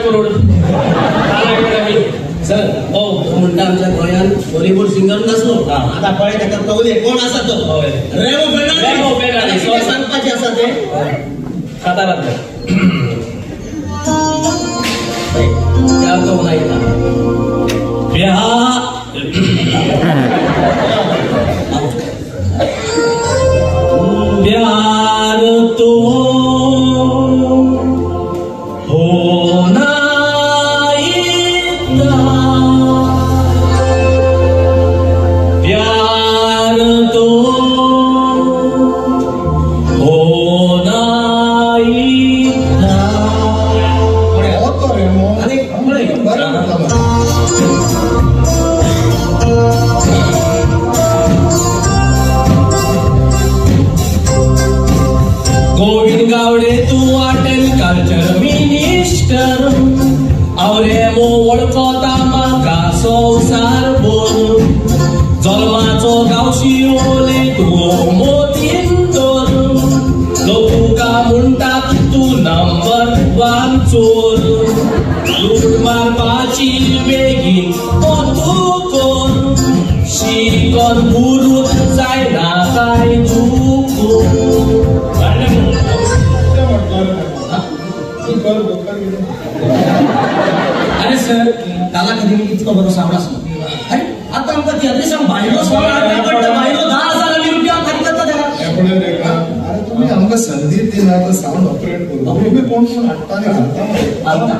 8 crore. Sir हो म्हणटा आमच्या गोंयान बॉलिवूड सिंगर नासलो. आतां पळय ताका कवले कोण आसा तो रेमो फेर्नांडीस. सांगपाचें आसा तें कातारांतलें तो उलयता. प्यार तो होना इतना, प्यार तो होना इतना. गोविंद गावडे तू आर्ट एंड कल्चर मिनिस्टर, हांव रेमो वळखता म्हाका संवसार भर. जल्माचो गांवशी ओले तूं मोतीन दर, लोक तुका म्हणटात तूं नंबर 1 चोर. लूट मारपाची बेगीन तो तूं कर, शिकन पुरूत जायना काय तूं. अरे सर ताला कधी मी इतको बरो सावड आसलो. अरे आतां आमकां तियात्रिसांक भायलो सावड पडटा, भायलो 10,000 रुपया खर्च जाता ताका. अरे तुमी आमकां संदी दिना तो सावंड ऑपरेट करूं. तुमी कोण कोण हाडटा आनी घालता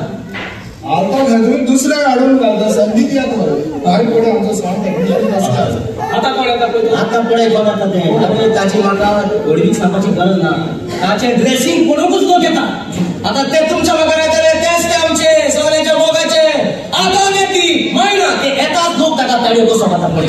आतां घालून दुसऱ्याक हाडून घालता. संदी दियात मरे. काय पळय आमचो सावंड टेक्निशियन आसता. आतां कोण येता पळय, आतां पळय कोण येता तें. ताची म्हाका व्हडवीक सांगपाची गरज ना. ताचें ड्रेसिंग पळोवंकूच लोक येता. आतां ते तुमच्या मुखार येतले तेच ते आमचे सगळ्यांच्या मोगाचे. आतां ती मायना ते येताच लोक ताका ताळयो बसप. आतां पळय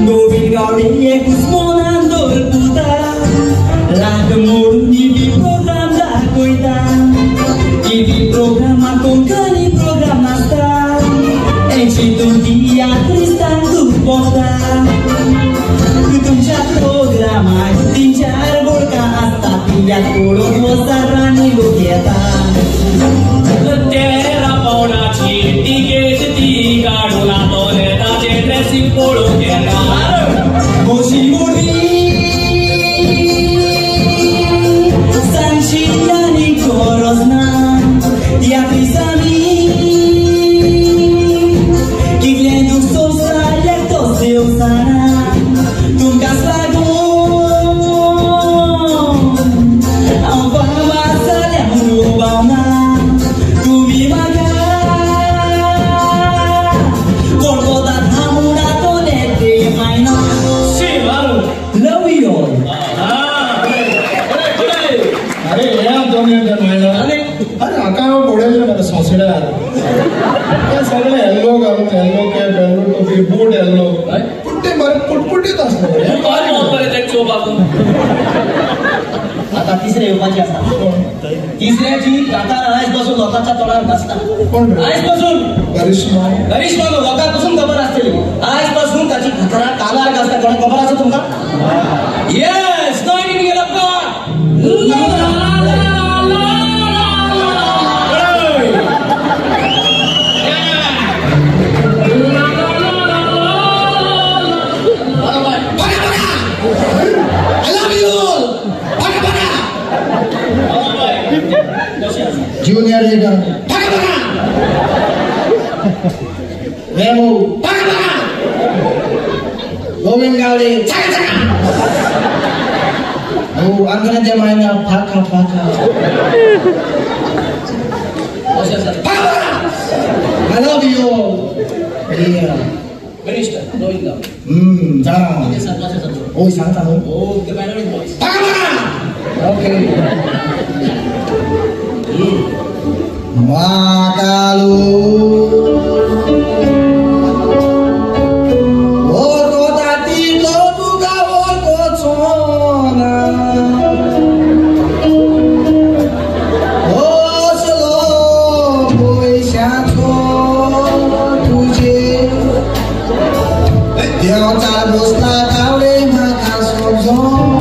गोविंद गावडे कुसमोनान दवरपुता, लाग मोडून टीव्ही प्रोग्राम दाखयता. टीव्ही प्रोग्रामाक कोंकणी प्रोग्राम नासता, तेंची तूं तियात्रिस्तांक दुखपता. तुमच्या प्रोग्रामाक 3-4 बोडकां आसता, तियात्र पळोवंक हजारांनी लोक येता. 13 पावणाची तिकेट ती काडून आतोले ताचें ड्रेसिंग पळोवंक येता. खोशी उडी सांगशी आनी गरज ना, तियात्रिसांनी कितलें दूख सोंसता तो देव जाणा. तुमकांच लागून हांव फामाद जाल्यार म्हणून पावना. तुमी म्हाका वळखतात हांव तो नेते मायना. Love you all. अरे हे आंतोनियो मायना. अरे हाका हांव पळयल्लें मरे सोंसड्यार. ते सगळे येल्लो घालून, येल्लो कॅप, येल्लो टोपी, बूट येल्लो, पूण ते मरे पुटपुटीत आसले. आतां तिसरें येवपाचें आसा. तिसऱ्याची कातार आयज बसून लोकांच्या तोंडार घासता. आयज पासून करिश्मा, करिश्मा लोकांक पसून खबर आसतली. आयज पासून ताची कातारां कानार घासता. कोणाक खबर आसा तुमकां? Yes nightingale of God. Junior leader Remo Govind Gawde Anthony de Maina फाका फाका. I love you all. Yeah. Minister Govind Gawde. जाणा. ओय सांगता न्हू. Oh, the minority voice. Okay. Makalu orko tati lo tuka orko chona oslo boy sha. Oh.